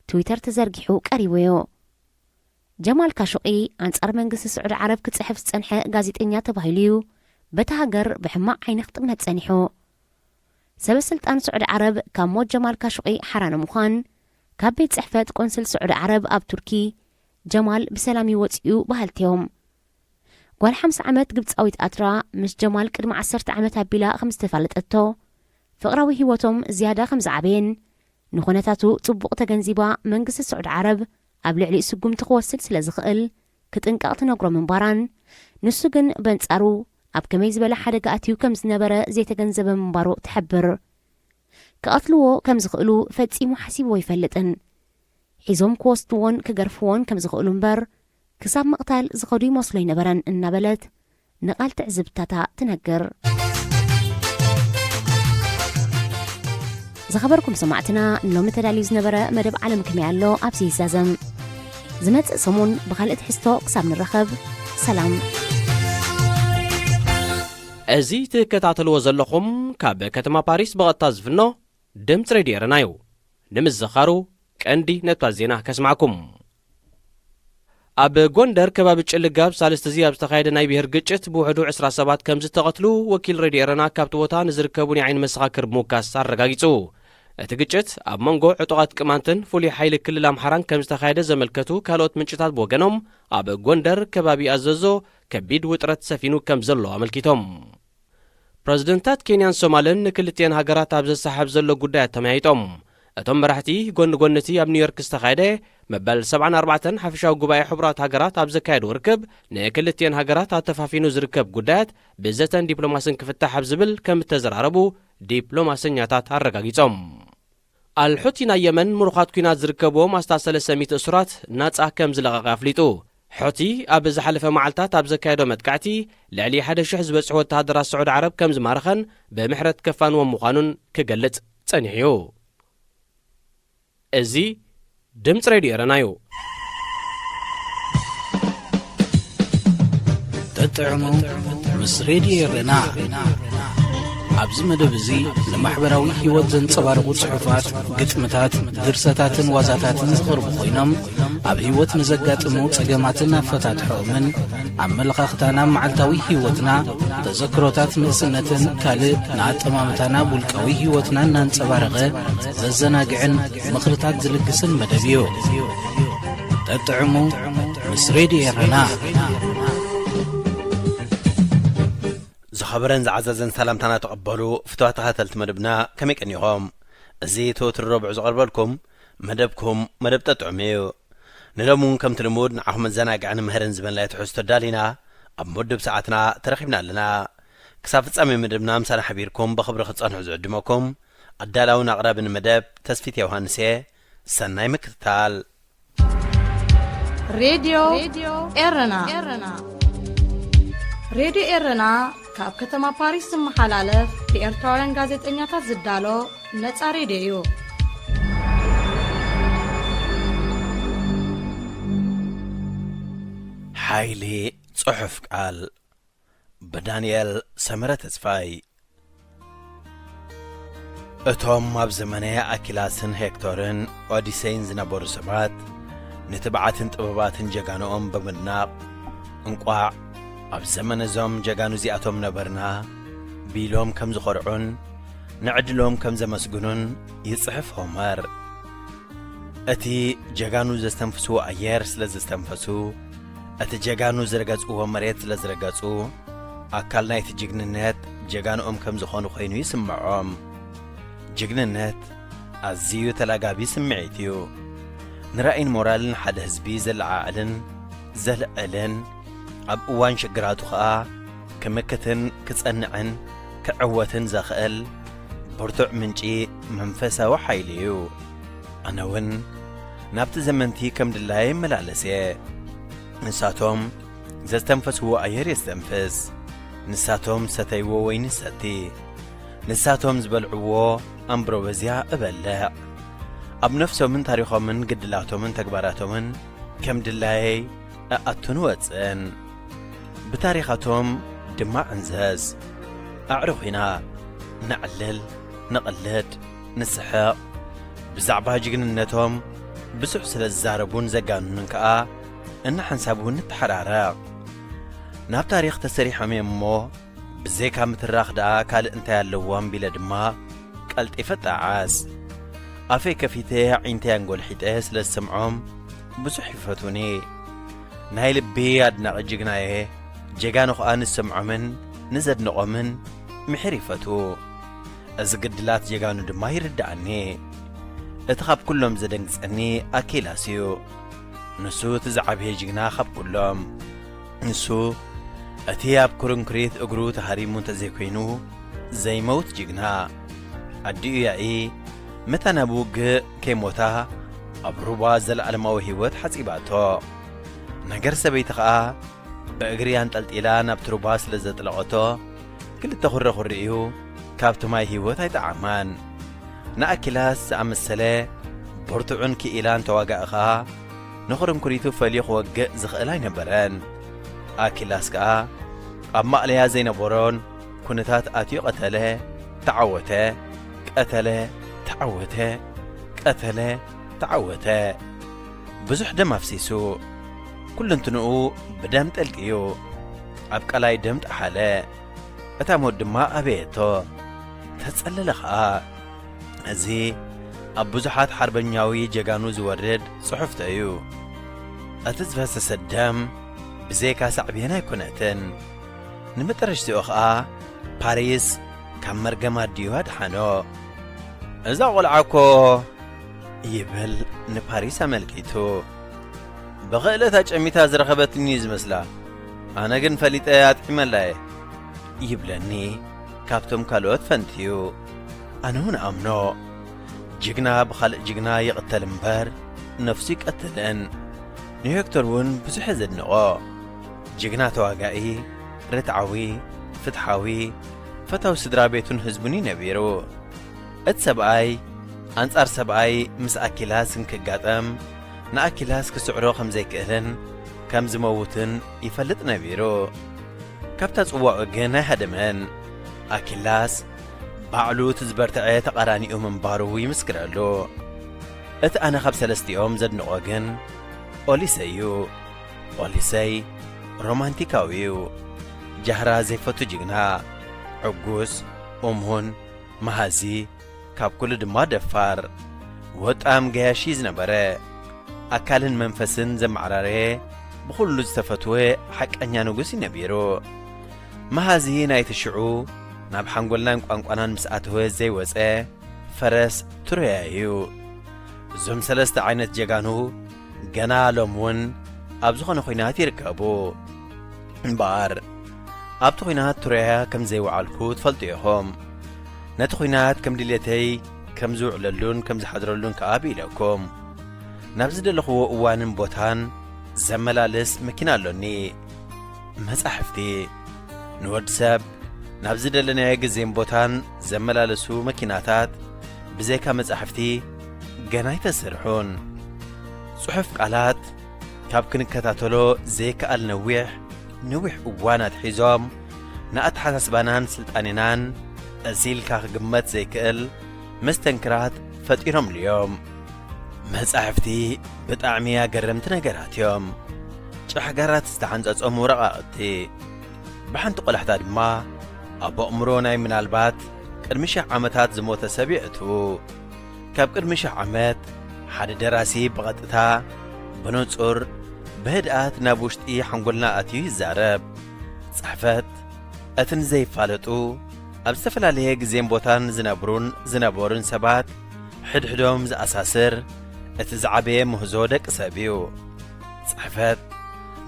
ትዊተር ተዘርጊሑ ቀሪቡ እዩ። ጀማል ካሹቂ ኣንጻር መንግስቲ ስዑዲ ዓረብ ክጽሕፍ ዝጸንሐ ጋዜጠኛ ተባሂሉ እዩ በታ ሃገር ብሕማቕ ዓይኒ ክጥመት ጸኒሑ። ሰበ ስልጣን ስዑዲ ዓረብ ካብ ሞት ጀማል ካሹቂ ሓራ ንምዃን ካብ ቤት ጽሕፈት ቆንስል ስዑዲ ዓረብ ኣብ ቱርኪ ጀማል ብሰላም እዩ ወጺኡ በሃልቲ እዮም። ጓል ሓምሳ ዓመት ግብጻዊት ኣትራ ምስ ጀማል ቅድሚ ዓሰርተ ዓመት ኣቢላ ከም ዝተፋለጠቶ፣ ፍቕራዊ ህይወቶም ዝያዳ ከም ዝዓበየን ንኹነታቱ ጽቡቕ ተገንዚባ መንግስቲ ስዑዲ ዓረብ ኣብ ልዕሊኡ ስጉምቲ ክወስድ ስለ ዝኽእል ክጥንቀቕ ትነግሮ ምንባራን፣ ንሱ ግን በንጻሩ ኣብ ከመይ ዝበለ ሓደጋ ኣትዩ ከም ዝነበረ ዘይተገንዘበ ምንባሩ ትሕብር። ክቐትልዎ ከም ዝኽእሉ ፈጺሙ ሓሲብዎ ኣይፈልጥን። ሒዞም ክወስድዎን ክገርፍዎን ከም ዝኽእሉ እምበር፣ ክሳብ ምቕታል ዝኸዱ ይመስሎ ኣይነበረን እናበለት ንቓል ትዕዝብታታ ትነግር። ዝኸበርኩም ሰማዕትና፣ ንሎሚ ተዳልዩ ዝነበረ መደብ ዓለም ከመይ ኣሎ ኣብዚ ይዛዘም። ዝመጽእ ሰሙን ብኻልእ ትሕዝቶ ክሳብ ንራኸብ፣ ሰላም። እዚ ትከታተልዎ ዘለኹም ካብ ከተማ ፓሪስ ብቐጥታ ዝፍኖ ድምፂ ሬድዮ ኤረና እዩ። ንምዝኻሩ ቀንዲ ነጥባት ዜና ከስማዕኩም። ኣብ ጎንደር ከባቢ ጭልጋ ኣብ ሳልስቲ እዚ ኣብ ዝተኻየደ ናይ ብሄር ግጭት ብውሕዱ ዕስራ ሰባት ከም ዝተቐትሉ ወኪል ሬድዮ ኤረና ካብቲ ቦታ ንዝርከቡ ናይ ዓይኒ መሰኻክር ብምውካስ ኣረጋጊጹ። እቲ ግጭት ኣብ መንጎ ዕጡቓት ቅማንትን ፍሉይ ሓይሊ ክልል ኣምሓራን ከም ዝተኻየደ ዘመልከቱ ካልኦት ምንጭታት ብወገኖም፣ ኣብ ጎንደር ከባቢ ኣዘዞ ከቢድ ውጥረት ሰፊኑ ከም ዘሎ ኣመልኪቶም። ፕረዚደንታት ኬንያን ሶማልን ንክልቲኤን ሃገራት ኣብ ዘሰሓብ ዘሎ ጉዳያት ተመያይጦም። እቶም መራሕቲ ጎኒ ጎኒ እቲ ኣብ ኒውዮርክ ዝተኻየደ መበል ሰብዓን ኣርባዕተን ሓፈሻዊ ጉባኤ ሕቡራት ሃገራት ኣብ ዘካየድዎ ርክብ፣ ንክልቲኤን ሃገራት ኣተፋፊኑ ዝርከብ ጉዳያት ብዘተን ዲፕሎማስን ክፍታሕ ኣብ ዝብል ከም እተዘራረቡ ዲፕሎማሰኛታት ኣረጋጊጾም። ኣልሑቲ ናይ የመን ምሩኻት ኲናት ዝርከብዎም ኣስታት ሰለስተ ሚእቲ እሱራት ናጻ ከም ዝለቐቐ ኣፍሊጡ። ሑቲ ኣብ ዝሓለፈ መዓልታት ኣብ ዘካየዶ መጥቃዕቲ፣ ልዕሊ ሓደ ሽሕ ዝበጽሑ ወተሃደራት ስዑዲ ዓረብ ከም ዝማረኸን ብምሕረት ከፋንዎም ምዃኑን ክገልጽ ጸኒሑ እዩ። እዚ ድምጺ ሬድዮ ኤረና እዩ። ተጥዕሙ ምስ ሬድዮ ኤረና። ኣብዚ መደብ እዚ ንማሕበራዊ ህይወት ዘንጸባርቑ ጽሑፋት፣ ግጥምታት፣ ድርሰታትን ዋዛታትን ዝቐርቡ ኮይኖም፣ ኣብ ህይወት ንዘጋጥሙ ጸገማትን ኣፈታትሖኦምን፣ ኣመለኻኽታና፣ መዓልታዊ ህይወትና፣ ተዘክሮታት ንእስነትን ካልእ ንኣጠማምታና ኣብ ውልቃዊ ህይወትና እናንጸባረቐ ዘዘናግዕን ምኽርታት ዝልግስን መደብ እዩ። ተጥዕሙ ምስ ሬድዮ ኤረና። ዝኸበረን ዝዓዘዘን ሰላምታና ተቐበሉ ፍቱዋት ተኸታተልቲ መደብና፣ ከመይ ቀኒኹም? እዚ ተወትሩ ረቡዕ ዝቐርበልኩም መደብኩም መደብ ጠጥዑም እዩ። ንሎሚ እውን ከምቲ ልሙድ ንዓኹም መዘናግዕን ምህርን ዝመልአ ትሕዝቶ ኣዳሊና ኣብ መደብ ሰዓትና ተረኺብና ኣለና። ክሳብ ፍጻሜ መደብና ምሳና ሓቢርኩም ብኽብሪ ክትጸንሑ ዝዕድመኩም ኣዳላውን ኣቕራብን መደብ ተስፊት ዮሃንስ እየ። ሰናይ ምክትታል። ሬድዮ ኤረና። ሬድዮ ኤረና ካብ ከተማ ፓሪስ ዝመሓላለፍ ብኤርትራውያን ጋዜጠኛታት ዝዳሎ ነጻ ሬድዮ እዩ። ሓይሊ ጽሑፍ ቃል ብዳንኤል ሰመረ ተስፋይ። እቶም ኣብ ዘመነ ኣኪላስን ሄክቶርን ኦዲሰይን ዝነበሩ ሰባት፣ ንትብዓትን ጥበባትን ጀጋኑኦም ብምድናቕ፣ እንቋዕ ኣብ ዘመን እዞም ጀጋኑ እዚኣቶም ነበርና ቢሎም ከም ዝኾርዑን ንዕድሎም ከም ዘመስግኑን ይጽሕፍ ሆመር። እቲ ጀጋኑ ዘስተንፍስዎ ኣየር ስለ ዘስተንፈሱ፣ እቲ ጀጋኑ ዝረገጽዎ መሬት ስለ ዝረገጹ፣ ኣካል ናይቲ ጅግንነት ጀጋንኦም ከም ዝኾኑ ኮይኑ ይስምዖም። ጅግንነት ኣዝዩ ተላጋቢ ስምዒት እዩ። ንራእይን ሞራልን ሓደ ህዝቢ ዘለዓዕልን ዘልዕልን፣ ኣብ እዋን ሽግራቱ ኸኣ ክምክትን ክጸንዕን ክዕወትን ዘኽእል ብርቱዕ ምንጪ መንፈሳዊ ሓይሊ እዩ። ኣነ እውን ናብቲ ዘመንቲ ከም ድላየ ይመላለስ እየ። ንሳቶም ዘስተንፈስዎ ኣየር የስተንፍስ፣ ንሳቶም ዝሰተይዎ ወይኒ ይሰቲ፣ ንሳቶም ዝበልዕዎ ኣምብሮበዝያ እበልዕ። ኣብ ነፍሶምን ታሪኾምን ግድላቶምን ተግባራቶምን ከም ድላየይ እኣቱን ወፅእን። ብታሪኻቶም ድማ ዕንዘዝ። ኣዕሩኽ ኢና። ነዕልል፣ ንቕልድ፣ ንስሕቕ። ብዛዕባ ጅግንነቶም ብዙሕ ስለ ዝዛረቡን ዘጋንኑን ከኣ እናሓንሳቡ ንተሓራረቕ። ናብ ታሪኽ ተሰሪሖም እዮም እሞ ብዘይካ ምትራኽ ደኣ ካልእ እንታይ ኣለዎም ቢለ ድማ ቀልጢፈ እጠዓስ። ኣፈይ ከፊተ ኣዒንተይ ኣንጎልሒጠ ስለ ዝሰምዖም ብዙሕ ይፈትዉኒ። ናይ ልቢ ኣድናቒ ጅግናየ። ጀጋኑ ኸኣ ንሰምዖምን ንዘድንቖምን ምሒር ይፈትዉ። እዚ ግድላት ጀጋኑ ድማ ይርድኣኒ። እቲ ካብ ኩሎም ዘደንግጸኒ ኣኪላስ እዩ። ንሱ እቲ ዝዓበየ ጅግና ካብ ኩሎም። ንሱ እቲ ኣብ ኩርንኩሪት እግሩ ተሃሪሙ እንተዘይኮይኑ ዘይመውት ጅግና። ኣዲኡ ያኢ መታን ኣብ ውግእ ከይሞታ ኣብ ሩባ ዘለኣለማዊ ህይወት ሓጺባቶ። ነገር ሰበይቲ ኸኣ ብእግሪ ኣንጠልጢላ ናብቲ ሩባ ስለ ዘጥለቐቶ፣ ክልተ ኩረኩሪኡ ካብቲ ማይ ህይወት ኣይጠዓማን። ንኣኪላስ ዝኣመሰለ ብርቱዕን ክኢላን ተዋጋኢ ኸኣ ንኹርንኩሪቱ ፈልዩ ክወግእ ዝኽእል ኣይነበረን። ኣኪላስ ከኣ ኣብ ማእለያ ዘይነበሮን ኩነታት ኣትዩ ቀተለ፣ ተዓወተ፣ ቀተለ፣ ተዓወተ፣ ቀተለ፣ ተዓወተ። ብዙሕ ደም ኣፍሲሱ። ኩልንትንኡ ብደም ጠልቅዩ። ኣብ ቀላይ ደም ጠሓለ። እታ ሞት ድማ ኣበየቶ። ተጸለለ ኸኣ። እዚ ኣብ ብዙሓት ሓርበኛዊ ጀጋኑ ዝወርድ ጽሑፍቶ እዩ። እቲ ዝፈሰሰ ደም ብዘይካ ሳዕቤን ኣይኮነትን። ንመጠረሽትኡ ኸኣ ፓሪስ ካብ መርገም ኣዲኡ ኣድሓኖ። እዛ ቖልዓ እኮ ይብል ንፓሪስ ኣመልኪቱ። ብኽእለት ኣጨሚታ ዝረኸበትኒ እዩ ዝመስላ። ኣነ ግን ፈሊጠ ኣጥዒመላ እየ ይብለኒ ካብቶም ካልኦት ፈንትዩ። ኣነ እውን ኣምኖ። ጅግና ብኻልእ ጅግና ይቕተል እምበር ነፍሱ ይቀትልን። ንሄክቶር እውን ብዙሕ እየ ዘድንቖ። ጅግና ተዋጋኢ፣ ርትዓዊ፣ ፍትሓዊ፣ ፈታዊ ስድራ ቤቱን ህዝቡን እዩ ነቢሩ። እቲ ሰብኣይ ኣንጻር ሰብኣይ ምስ ኣኪላስ እንክጋጠም ንኣኪላስ ክስዕሮ ከም ዘይክእልን ከም ዝመውትን ይፈልጥ ነቢሩ። ካብታ ጽዋኡ ግን ኣይሃደመን። ኣኪላስ ባዕሉ እቲ ዝበርትዐ ተቓራኒኡ ምንባሩ ይምስክረሉ። እቲ ኣነ ካብ ሰለስቲኦም ዘድንቖ ግን ኦሊሰይ እዩ። ኦሊሰይ ሮማንቲካዊ እዩ። ጃህራ ዘይፈቱ ጅግና፣ ዕጉስ፣ እሙን፣ መሃዚ፣ ካብ ኩሉ ድማ ደፋር። ወጣም ገያሺ ዝነበረ፣ ኣካልን መንፈስን ዘመዓራረየ፣ ብኹሉ ዝተፈትወ ሓቀኛ ንጉስ እዩ ነቢሩ። መሃዚ ናይቲ ሽዑ ናብ ሓንጎልናን ቋንቋናን ምስ ኣተወ ዘይወጸ ፈረስ ትሮያ እዩ። እዞም ሰለስተ ዓይነት ጀጋኑ ገና ሎም እውን ኣብ ዝኾነ ኹናት ይርከቡ። እምበኣር ኣብቲ ኹናት ትሮያ ከም ዘይወዓልኩ ትፈልጡ ኢኹም። ነቲ ኹናት ከም ድሌተይ ከም ዝውዕለሉን ከም ዝሓድረሉን ከኣ ብኢለኩም። ናብ ዝደለኽዎ እዋንን ቦታን ዘመላልስ መኪና ኣሎኒ። መጻሕፍቲ። ንወዲ ሰብ ናብ ዝደለናዮ ግዜን ቦታን ዘመላለሱ መኪናታት ብዘይካ መጻሕፍቲ ገና ኣይተሰርሑን። ጽሑፍ ቃላት ካብ ክንከታተሎ ዘይከኣል ነዊሕ፣ ነዊሕ እዋን ኣትሒዞም ንኣተሓሳስባናን ስልጣኔናን እዚ ኢልካ ክግመት ዘይክእል መስተንክራት ፈጢሮምሉ እዮም። መጻሕፍቲ ብጣዕሚ ኣገረምቲ ነገራት እዮም። ጫሕጋራት ዝተሓንጸጾም ወረቓቕቲ። ብሓንቲ ቆላሕታ ድማ ኣብ ኣእምሮ ናይ ምናልባት ቅድሚ ሽሕ ዓመታት ዝሞተ ሰብ የእትዉ። ካብ ቅድሚ ሽሕ ዓመት ሓደ ደራሲ ብቐጥታ፣ ብንጹር፣ ብህድኣት ናብ ውሽጢ ሓንጎልና ኣትዩ ይዛረብ። ጽሕፈት፣ እቲ ንዘይፋለጡ፣ ኣብ ዝተፈላለየ ግዜን ቦታን ዝነብሩን ዝነበሩን ሰባት ሕድሕዶም ዝኣሳስር፣ እቲ ዝዓበየ ምህዞ ደቂ ሰብ እዩ። ጽሕፈት፣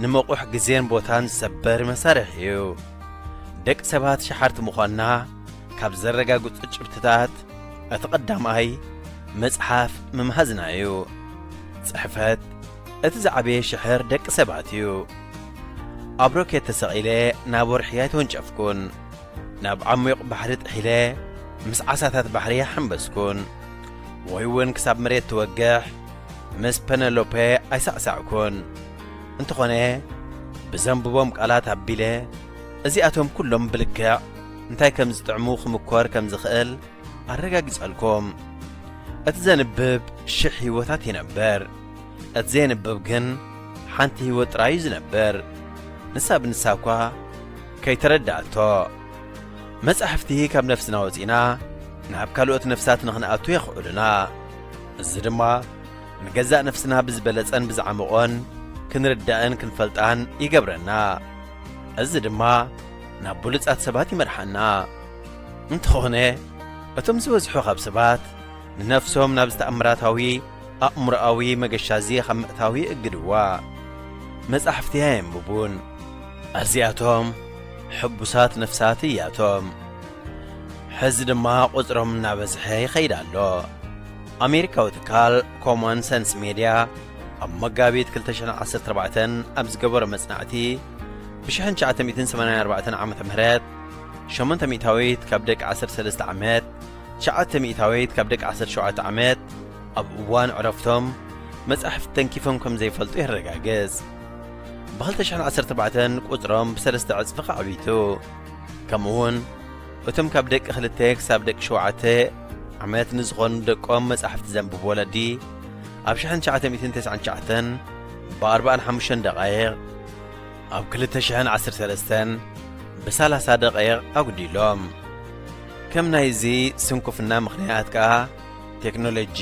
ንምቑሕ ግዜን ቦታን ዝሰብር መሳርሒ እዩ። ደቂ ሰባት ሸሓርቲ ምዃንና ካብ ዘረጋግጹ ጭብጥታት እቲ ቀዳማይ መጽሓፍ ምምሃዝና እዩ። ጽሕፈት እቲ ዝዓበየ ሽሕር ደቂ ሰባት እዩ። ኣብ ሮኬት ተሰቒለ ናብ ወርሒ ኣይተወንጨፍኩን። ናብ ዓሚቕ ባሕሪ ጥሒለ ምስ ዓሳታት ባሕሪ ኣይሓንበስኩን። ወይ እውን ክሳብ መሬት ትወግሕ ምስ ፐነሎፔ ኣይሳዕሳዕኩን። እንተኾነ ብዘንብቦም ቃላት ኣቢለ እዚኣቶም ኩሎም ብልክዕ እንታይ ከም ዝጥዕሙ ክምኮር ከም ዝኽእል ኣረጋግጸልኩም። እቲ ዘንብብ ሽሕ ህይወታት ይነብር፣ እቲ ዘየንብብ ግን ሓንቲ ህይወት ጥራይ እዩ ዝነብር። ንሳ ብንሳ እኳ ከይተረዳእቶ። መጻሕፍቲ ካብ ነፍስና ወጺና ናብ ካልኦት ነፍሳት ንኽንኣቱ የኽእሉና። እዚ ድማ ንገዛእ ነፍስና ብዝበለጸን ብዝዓመቖን ክንርዳእን ክንፈልጣን ይገብረና። እዚ ድማ ናብ ብሉጻት ሰባት ይመርሓና። እንተኾነ እቶም ዝበዝሑ ካብ ሰባት ንነፍሶም ናብ ዝተኣምራታዊ ኣእምሮኣዊ መገሻ እዚ ካብ ምእታው ይእግድዋ። መጻሕፍቲ ኣየንብቡን። እዚኣቶም ሕቡሳት ነፍሳት እያቶም። ሕዚ ድማ ቁጽሮም እናበዝሐ ይኸይድ ኣሎ። ኣሜሪካዊ ትካል ኮመን ሰንስ ሜድያ ኣብ መጋቢት ክልተ ሽሕን ዓሰርተ ኣርባዕተን ኣብ ዝገበሮ መጽናዕቲ፣ ብ ሽሕን ትሽዓተ ሚእትን ሰማንያን ኣርባዕተን ዓመተ ምህረት ሸሞንተ ሚእታዊት ካብ ደቂ ዓሰርተ ሰለስተ ዓመት፣ ትሽዓተ ሚእታዊት ካብ ደቂ ዓሰርተ ሸውዓተ ዓመት ኣብ እዋን ዕረፍቶም መጻሕፍቲ ተንኪፎም ከም ዘይፈልጡ የረጋግጽ። ብ ክልተ ሽሕን ዓሰርተ ኣርባዕተን ቁጽሮም ብሰለስተ ዕጽፊ ከዕቢቱ። ከምኡውን እቶም ካብ ደቂ ክልተ ክሳብ ደቂ ሸውዓተ ዓመት ንዝኾኑ ደቆም መጻሕፍቲ ዘንብቡ ወለዲ፣ ኣብ ሽሕን ትሽዓተ ሚእትን ተስዓን ትሽዓተን ብኣርባዓን ሓሙሽተን ደቓይቕ፣ ኣብ ክልተ ሽሕን ዓሰርተ ሰለስተን ብሰላሳ ደቓይቕ ኣጉዲሎም። ከም ናይዚ ስንኩፍና ምኽንያት ከኣ ቴክኖሎጂ፣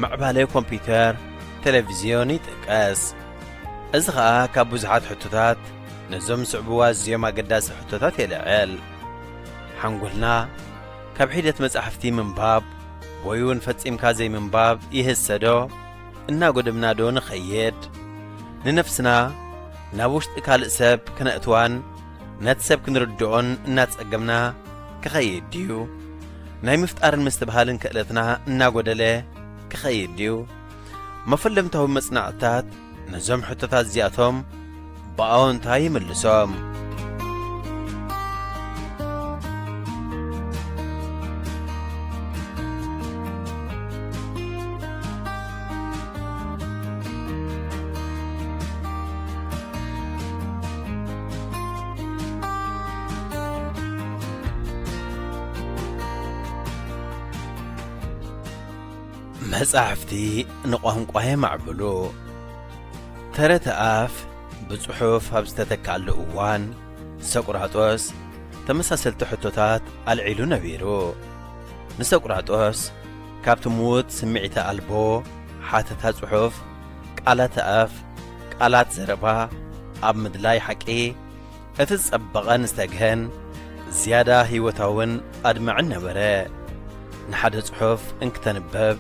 ምዕባለ ኮምፒውተር፣ ቴሌቪዝዮን ይጥቀስ። እዚ ኸኣ ካብ ብዙሓት ሕቶታት ነዞም ዝስዕብዎ ኣዝዮም ኣገዳሲ ሕቶታት የልዕል። ሓንጎልና ካብ ሒደት መጻሕፍቲ ምንባብ ወይ እውን ፈጺምካ ዘይምንባብ ይህሰዶ? እናጎደምናዶ ንኸይድ? ንነፍስና ናብ ውሽጢ ካልእ ሰብ ክነእትዋን ነቲ ሰብ ክንርድኦን እናጸገምና ክኸይድ ድዩ? ናይ ምፍጣርን ምስትብሃልን ክእለትና እናጎደለ ክኸይድ ድዩ? መፈለምታዊ መጽናዕትታት ነዞም ሕቶታት እዚኣቶም ብኣዎንታ ይምልሶም። መጻሕፍቲ ንቋንቋ የማዕብሉ። ተረተ ኣፍ ብጽሑፍ ኣብ ዝተተክኣሉ እዋን፣ ሰቁራጦስ ተመሳሰልቲ ሕቶታት ኣልዒሉ ነቢሩ። ንሰቁራጦስ ካብቲ ምዉት ስምዒተ ኣልቦ ሓተታ ጽሑፍ፣ ቃላተ ኣፍ፣ ቃላት ዘረባ ኣብ ምድላይ ሓቂ፣ እቲ ዝጸበቐን ዝተግሀን ዝያዳ ህይወታውን ኣድማዕን ነበረ። ንሓደ ጽሑፍ እንክተንበብ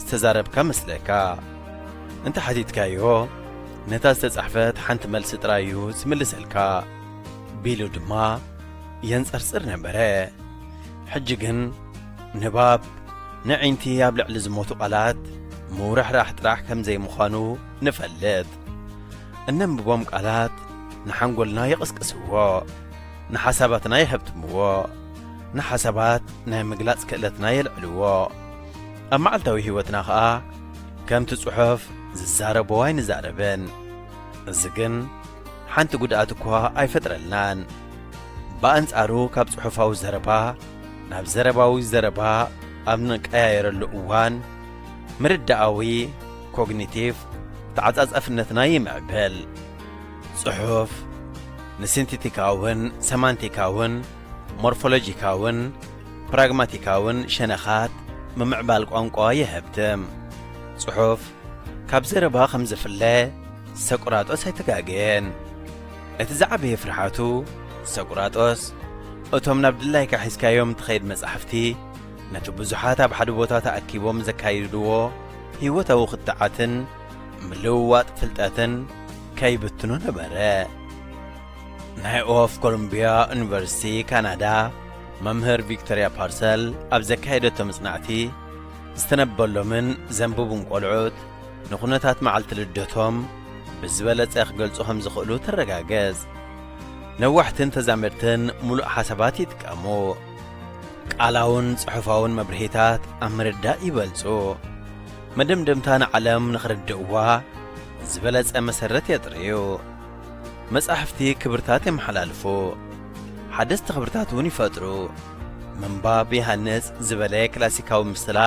ዝተዛረብካ መስለካ። እንተ ሓቲትካዮ፣ ነታ ዝተጻሕፈት ሓንቲ መልሲ ጥራይ እዩ ዝምልሰልካ፣ ቢሉ ድማ የንጸርጽር ነበረ። ሕጂ ግን ንባብ ንዒንቲ ኣብ ልዕሊ ዝሞቱ ቃላት ምውርሕራሕ ጥራሕ ከም ዘይምዃኑ ንፈልጥ። እነንብቦም ቃላት ንሓንጎልና ይቕስቅስዎ፣ ንሓሳባትና የሀብትምዎ፣ ንሓሳባት ናይ ምግላጽ ክእለትና የልዕልዎ። ኣብ መዓልታዊ ህይወትና ኸኣ ከምቲ ጽሑፍ ዝዛረቦ ኣይንዛረብን። እዚ ግን ሓንቲ ጉድኣት እኳ ኣይፈጥረልናን። ብኣንጻሩ ካብ ጽሑፋዊ ዘረባ ናብ ዘረባዊ ዘረባ ኣብ ንቀያየረሉ እዋን ምርዳኣዊ፣ ኮግኒቲቭ፣ ተዓጻጻፍነትና ይምዕብል። ጽሑፍ ንሲንቴቲካውን ሰማንቲካውን ሞርፎሎጂካውን ፕራግማቲካውን ሸነኻት ምምዕባል ቋንቋ የሀብትም። ጽሑፍ ካብ ዘረባ ከም ዝፍለ ሰቁራጦስ ኣይተጋገየን። እቲ ዝዓበየ ፍርሓቱ፣ ሰቁራጦስ እቶም ናብ ድላይካ ሒዝካዮም ትኸይድ መጻሕፍቲ ነቲ ብዙሓት ኣብ ሓደ ቦታ ተኣኪቦም ዘካይድዎ ህይወታዊ ክትዓትን ምልውዋጥ ፍልጠትን ከይብትኖ ነበረ። ናይ ኦፍ ኮሎምቢያ ዩኒቨርሲቲ ካናዳ መምህር ቪክቶርያ ፓርሰል ኣብ ዘካየደቶ መጽናዕቲ፣ ዝተነበሎምን ዘንብቡን ቆልዑት ንኹነታት መዓልቲ ልደቶም ብዝበለጸ ክገልጹ ከም ዝኽእሉ ተረጋገጽ። ነዋሕትን ተዛመድትን ምሉእ ሓሳባት ይጥቀሙ። ቃላውን ጽሑፋውን መብርሂታት ኣብ ምርዳእ ይበልጹ። መደምደምታ ንዓለም ንኽርድእዋ ዝበለጸ መሰረት የጥርዩ። መጻሕፍቲ ክብርታት የመሓላልፉ። ሓደስቲ ክብርታት እውን ይፈጥሩ። ምንባብ ይሃንጽ ዝበለ ክላሲካዊ ምስላ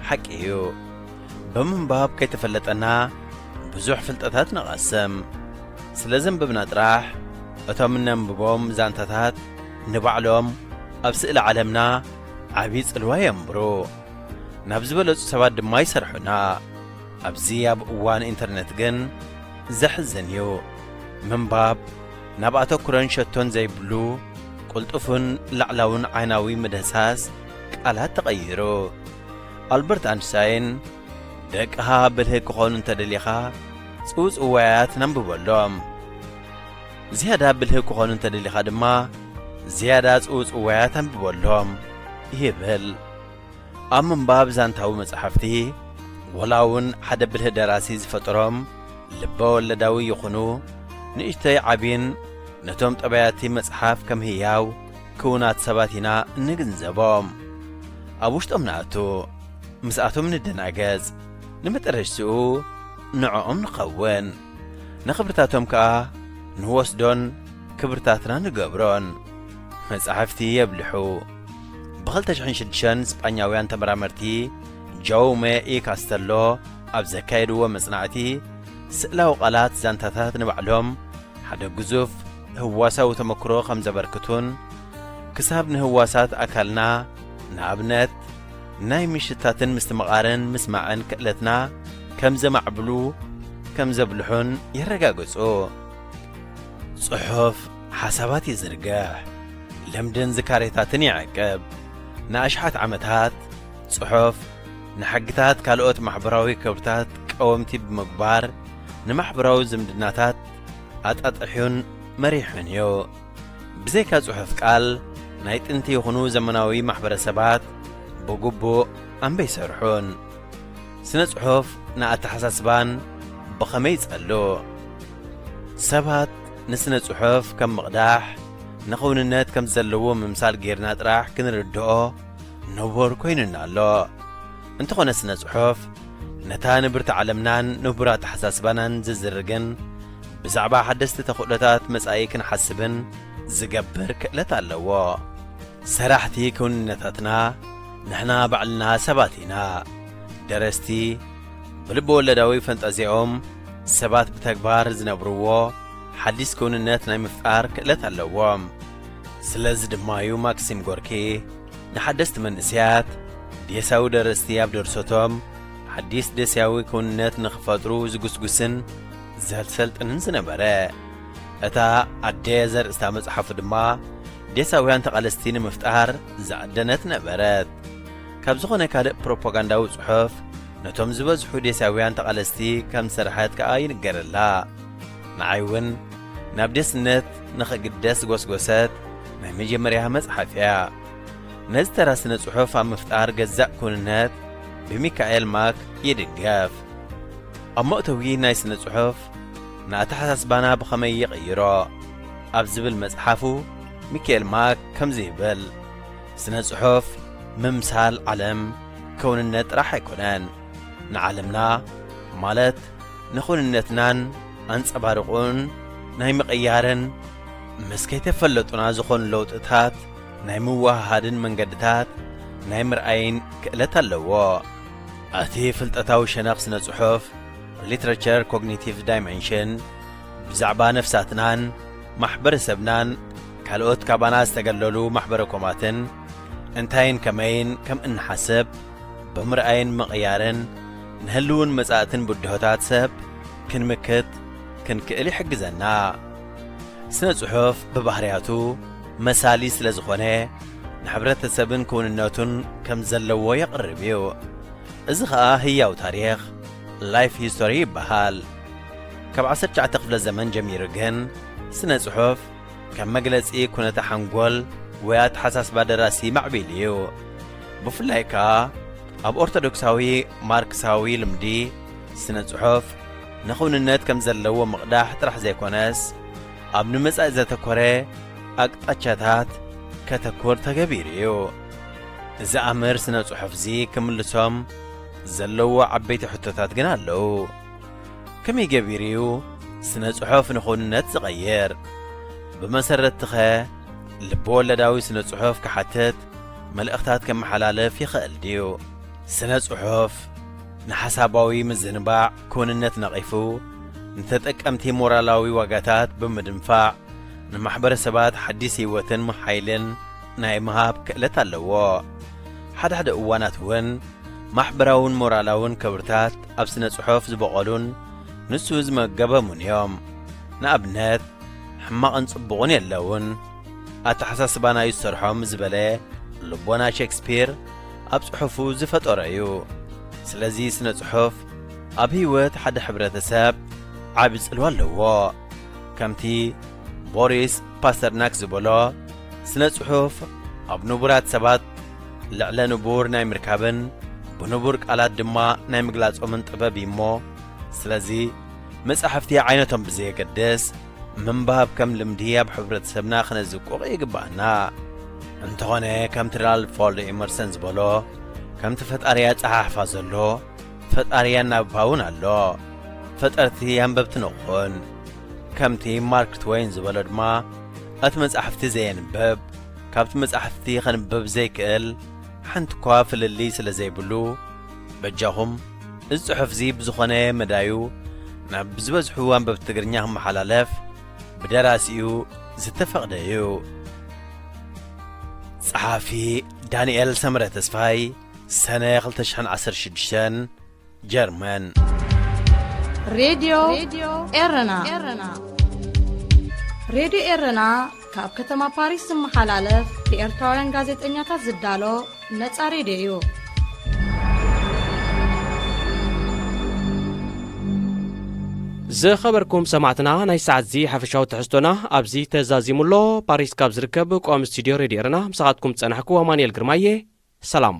ሓቂ እዩ። ብምንባብ ከይተፈለጠና ብዙሕ ፍልጠታት ንቐስም። ስለ ዘንበብና ጥራሕ፣ እቶም እነንብቦም ዛንታታት ንባዕሎም ኣብ ስእሊ ዓለምና ዓቢ ጽልዋ የንብሩ። ናብ ዝበለጹ ሰባት ድማ ይሰርሑና። ኣብዚ ኣብ እዋን ኢንተርነት ግን ዘሕዝን እዩ። ምንባብ ናብ ኣተኩሮን ሸቶን ዘይብሉ ቅልጡፍን ላዕላውን ዓይናዊ ምድህሳስ ቃላት ተቐይሩ። ኣልበርት ኣንሽታይን፣ "ደቅኻ ብልህ ክኾኑ እንተደሊኻ፣ ጽውጽዋያት ነንብበሎም። ዝያዳ ብልህ ክኾኑ እንተደሊኻ ድማ፣ ዝያዳ ጽውጽዋያት ኣንብበሎም" ይብል። ኣብ ምንባብ ዛንታዊ መጻሕፍቲ፣ ወላ እውን ሓደ ብልህ ደራሲ ዝፈጠሮም ልበ ወለዳዊ ይኹኑ ንእሽተይ ዓቢን፣ ነቶም ጠባያቲ መጽሓፍ ከም ህያው ክውናት ሰባት ኢና እንግንዘቦም። ኣብ ውሽጦም ንኣቱ፣ ምስኣቶም ንደናገጽ፣ ንመጠረሽትኡ ንዕኦም ንኸውን። ንኽብርታቶም ከኣ ንወስዶን ክብርታትና ንገብሮን። መጻሕፍቲ የብልሑ። ብ2006 ስጳኛውያን ተመራመርቲ ጃውመ ኢ ካስተሎ ኣብ ዘካየድዎ መጽናዕቲ፣ ስእላዊ ቃላት ዛንታታት ንባዕሎም ሓደ ግዙፍ ህዋሳዊ ተመክሮ ከም ዘበርክቱን፣ ክሳብ ንህዋሳት ኣካልና፣ ንኣብነት ናይ ምሽታትን ምስትምቓርን ምስማዕን ክእለትና ከም ዘማዕብሉ፣ ከም ዘብልሑን የረጋግጹ። ጽሑፍ ሓሳባት ይዝርግሕ፣ ልምድን ዝካሬታትን ይዕቅብ። ንኣሽሓት ዓመታት ጽሑፍ ንሕግታት ካልኦት ማሕበራዊ ክብርታት ቀወምቲ ብምግባር፣ ንማሕበራዊ ዝምድናታት ኣጣጥሑን መሪሑን እዩ። ብዘይካ ጽሑፍ ቃል፣ ናይ ጥንቲ ይኹኑ ዘመናዊ ማሕበረሰባት ብግቡእ ኣንበይሰርሑን። ስነ ጽሑፍ ንኣተሓሳስባን ብኸመይ ይጸሉ? ሰባት ንስነ ጽሑፍ ከም ምቕዳሕ፣ ንኽውንነት ከም ዘለዎ ምምሳል ጌርና ጥራሕ ክንርድኦ ንቡር ኮይኑና ኣሎ። እንተኾነ ስነ ጽሑፍ ነታ ንብርቲ ዓለምናን ንቡር ኣተሓሳስባናን ዝዝርግን ብዛዕባ ሓደስቲ ተኽእሎታት መጻኢ ክንሓስብን ዝገብር ክእለት ኣለዎ። ሰራሕቲ ክውንነታትና ንሕና ባዕልና ሰባት ኢና። ደረስቲ ብልቢ ወለዳዊ ፈንጠዝያኦም ሰባት ብተግባር ዝነብርዎ ሓዲስ ክውንነት ናይ ምፍጣር ክእለት ኣለዎም። ስለዚ ድማ እዩ ማክሲም ጎርኪ ንሓደስቲ መንእሰያት ዴሳዊ ደረስቲ ኣብ ድርሰቶም ሓዲስ ዴሳዊ ክውንነት ንኽፈጥሩ ዝጉስጉስን ዘሰልጥንን ዝነበረ። እታ ኣደ ዘርእስታ መጽሓፉ ድማ ዴሳውያን ተቓለስቲ ንምፍጣር ዝዓደነት ነበረት። ካብ ዝኾነ ካልእ ፕሮፓጋንዳዊ ጽሑፍ ነቶም ዝበዝሑ ዴሳውያን ተቓለስቲ ከም ዝሰርሐት ከኣ ይንገረላ። ንዓይ እውን ናብ ዴስነት ንኽግደስ ጎስጎሰት ናይ መጀመርያ መጽሓፍ እያ። ነዚ ተራ ስነ ጽሑፍ ኣብ ምፍጣር ገዛእ ክውንነት ብሚካኤል ማክ ይድገፍ። ኣብ መእተዊ ናይ ስነ ጽሑፍ ንኣተሓሳስባና ብኸመይ ይቕይሮ ኣብ ዝብል መጽሓፉ፣ ሚካኤል ማክ ከምዚ ይብል፣ "ስነ ጽሑፍ ምምሳል ዓለም ክውንነት ጥራሕ ኣይኮነን፣ ንዓለምና ማለት ንኽውንነትናን ኣንጸባርቑን ናይ ምቕያርን ምስ ከይተፈለጡና ዝኾኑ ለውጥታት ናይ ምውህሃድን መንገድታት ናይ ምርኣይን ክእለት ኣለዎ። እቲ ፍልጠታዊ ሸነኽ ስነ ጽሑፍ፣ ሊትረቸር ኮግኒቲቭ ዳይመንሽን፣ ብዛዕባ ነፍሳትናን ማሕበረሰብናን ካልኦት ካባና ዝተገለሉ ማሕበረኮማትን እንታይን ከመይን ከም እንሓስብ ብምርኣይን ምቕያርን ንህልውን መጻእትን ብድሆታት ሰብ ክንምክት ክንክእል ይሕግዘና። ስነ ጽሑፍ ብባህርያቱ መሳሊ ስለ ዝኾነ፣ ንሕብረተሰብን ክውንነቱን ከም ዘለዎ የቕርብ እዩ። እዚ ኸኣ ህያው ታሪኽ፣ ላይፍ ሂስቶሪ፣ ይበሃል። ካብ ዓሰርተ ትሽዓተ ክፍለ ዘመን ጀሚሩ ግን፣ ስነ ጽሑፍ ከም መግለጺ ኩነተ ሓንጎል፣ ወይ ኣተሓሳስባ ደራሲ ማዕቢል እዩ። ብፍላይ ከኣ ኣብ ኦርቶዶክሳዊ ማርክሳዊ ልምዲ ስነ ጽሑፍ ንኽውንነት ከም ዘለዎ ምቕዳሕ ጥራሕ ዘይኮነስ፣ ኣብ ንመጻኢ ዘተኮረ ኣቕጣጫታት ከተኩር ተገቢሩ እዩ። እዚ ኣምር ስነ ጽሑፍዚ ክምልሶም ዘለዎ ዓበይቲ ሕቶታት ግን ኣለዉ። ከመይ ገቢሩ እዩ ስነ ጽሑፍ ንኽውንነት ዝቐይር? ብመሰረትኸ ልቢ ወለዳዊ ስነ ጽሑፍ ክሓትት፣ መልእኽታት ከመሓላልፍ ይኽእል ድዩ? ስነ ጽሑፍ ንሓሳባዊ ምዝንባዕ ክውንነት ነቒፉ፣ ንተጠቀምቲ ሞራላዊ ዋጋታት ብምድንፋዕ፣ ንማሕበረሰባት ሓዲስ ህይወትን ሓይልን ናይ ምሃብ ክእለት ኣለዎ። ሓደ ሓደ እዋናት እውን ማሕበራውን ሞራላውን ክብርታት ኣብ ስነ ጽሑፍ ዝበቐሉን ንሱ ዝመገበሙን እዮም። ንኣብነት፣ ሕማቕን ጽቡቕን የለውን፣ ኣተሓሳስባና እዩ ዝሰርሖም ዝበለ ልቦና ሼክስፒር ኣብ ጽሑፉ ዝፈጠሮ እዩ። ስለዚ ስነ ጽሑፍ ኣብ ህይወት ሓደ ሕብረተሰብ ዓቢ ጽልዋ ኣለዎ። ከምቲ ቦሪስ ፓስተርናክ ዝበሎ፣ ስነ ጽሑፍ ኣብ ንቡራት ሰባት ልዕለ ንቡር ናይ ምርካብን ብንቡር ቃላት ድማ ናይ ምግላጾምን ጥበብ እዩ እሞ፣ ስለዚ መጻሕፍቲ ዓይነቶም ብዘየገድስ ምንባብ ከም ልምዲ ኣብ ሕብረተሰብና ክነዝቁቕ ይግባኣና። እንተኾነ ከምቲ ራልፍ ዋልዶ ኤመርሰን ዝበሎ፣ ከምቲ ፈጣሪ ኣጸሓሕፋ ዘሎ ፈጣሪ ኣናብባ እውን ኣሎ። ፈጠርቲ ኣንበብቲ ንኹን። ከምቲ ማርክ ትወይን ዝበሎ ድማ፣ እቲ መጻሕፍቲ ዘየንብብ፣ ካብቲ መጻሕፍቲ ከንብብ ዘይክእል ሓንቲ እኳ ፍልልይ ስለ ዘይብሉ፣ በጃኹም እዚ ጽሑፍዚ ብዝኾነ መዳዩ ናብ ዝበዝሑ ኣንበብቲ ትግርኛ ክመሓላለፍ ብደራሲኡ ዝተፈቕደ እዩ። ጸሓፊ ዳንኤል ሰምረ ተስፋይ፣ ሰነ ክልተ ሽሕን ዓሰርተ ሽዱሽተን፣ ጀርመን። ሬድዮ ኤረና። ሬድዮ ኤረና ካብ ከተማ ፓሪስ ዝመሓላለፍ ብኤርትራውያን ጋዜጠኛታት ዝዳሎ ነጻ ሬድዮ እዩ። ዝኸበርኩም ሰማዕትና፣ ናይ ሰዓትዚ ሓፈሻዊ ትሕዝቶና ኣብዚ ተዛዚሙ ኣሎ። ፓሪስ ካብ ዝርከብ ቋሚ ስቱድዮ ሬድዮ ኤረና ምሳኻትኩም ዝጸናሕኩ ኣማኑኤል ግርማየ። ሰላም።